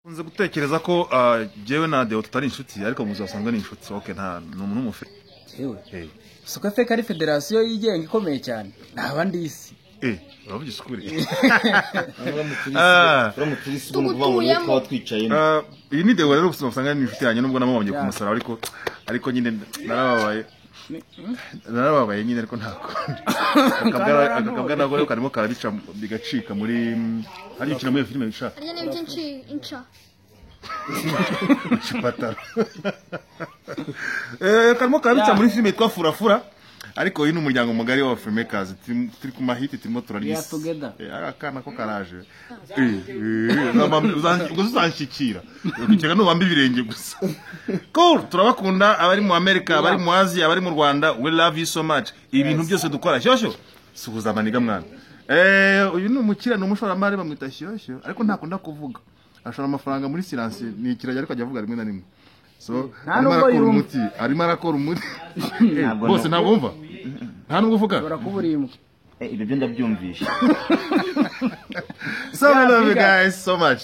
Nkunze gutekereza ko jyewe na Deo tutari inshuti, ariko mu buzima busanzwe ni inshuti. Okay, nta ni umuntu w'umufe. Yewe. Eh. Siko FEC ari federasiyo yigenga ikomeye cyane, ntaba ndisi. Eh, uravugisha ukuri. Uramutse uri si ubona ukuvuga ngo niyo twaba twicayemo. Iyi ni Deo rero, ubuzima busanzwe ni inshuti yanjye, nubwo namubonye ku musaraba, ariko nyine narababaye. Narababaye nyine, ariko nta kundi. Akabwa nako rero karimo karabica bigacika muri hari ukina muri iyo filime bica. Harya n'ibyo nca. Chipataro. Karimo karabica muri filime yitwa Furafura. Ariko uyu ni umuryango mugari wa filmmakers, turi ku mahiti, turimo turarya. We are together. Aka kana ko karaje. Ubwo uzanshyikira ukeka nubamba ibirenge gusa. Cool, turabakunda, abari mu Amerika, abari mu Asia, abari mu Rwanda, we love you so much. Ibintu byose dukora, Shyosho, suhuza amaniga mwana. Uyu ni umukire, ni umushoramari, bamwita Shyosho, ariko ntakunda kuvuga, ashora amafaranga muri silence, ni ikiragi, ariko ajya avuga rimwe na rimwe. So Nta arimo nubwo arakora yumva. umuti, arimo arakora umuti. Ntabwo Bose ntabwo wumva, nta nubwo uvuga. Ushobora kuba uri imbwa. Ibyo byo ndabyumvisha. So we love you big up. guys so much.